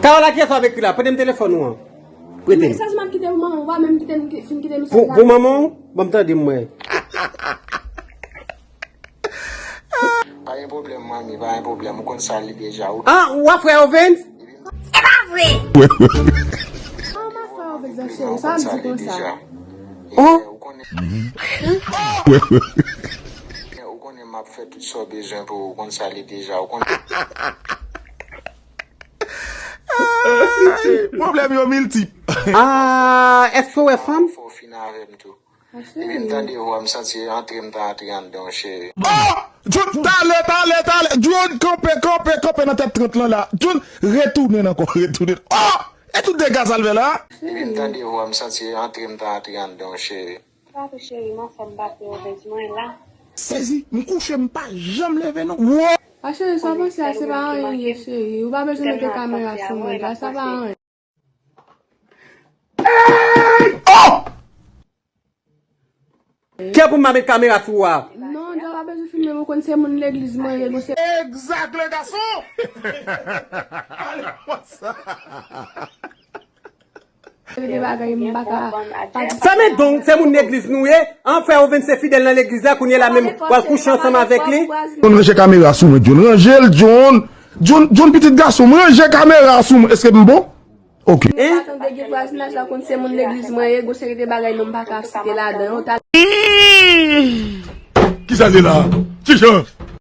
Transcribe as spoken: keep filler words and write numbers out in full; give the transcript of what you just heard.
Karola, kiyès w ap ekri la? Prete m telefòn ou an. Prete m. Mesaj m ap kite pou manman, ou pa menm kite m, fin kite mesaj la. Pou manman w? Ban m tande m wè. Pa gen pwoblèm, manmi, pa gen pwoblèm. Ou konn sa li deja. Ou... Ah, w ap frè Ovens? Se pa vre! An m ap frè Ovens, cheri, sa w ap di konsa? Oh! Ou konnen m ap fè tout sa w bezwen pou ou, ou konn sa li deja. Ou konnen... Pwoblèm yo miltip. Ah, èske w wè fanm? Fò w fin avè m tou. Epi m tande vwa, m santi antre, m ta antre anndan w, cheri. Oh! John, talè, talè, talè. John, kanpe, kanpe, kanpe nan tèt trant lan la. John, retounen ankò, retounen. Oh! E tout dega sa l fè la? Epi m tande vwa, m santi antre, m ta antre anndan w, cheri. Papi cheri, m anfòm, papi Ovens, mwen la. Sezi, m kouche, m pa janm leve non. Wo! A cheri, sa w panse a se pa anyen li ye, cheri. Ou pa bezwen mete kamera sou mwen, la sa pa anyen. Oh! Kè pou m pa met kamera sou ou a. Non, Dja pa bezwen filme m, ou konn se moun legliz mwen ye, gon se... Exact, le garçon! Ale konsa. Gen de bagay m pa ka. Fèmen don, se moun legliz nou ye. An, frè Ovens se fidèl nan legliz la, kounye la menm w al kouche ansanm avèk li. John, ranje kamera sou mwen, John. Ranje l, John. John, John, pitit gason m, ranje kamera sou mwen. Èske m bon? Ok. Hein? Ou pa tande gen vwazinaj la konn se moun legliz mwen ye, gon seri de bagay non m pa ka site ladan yo. Kisa l ye la? Kijan?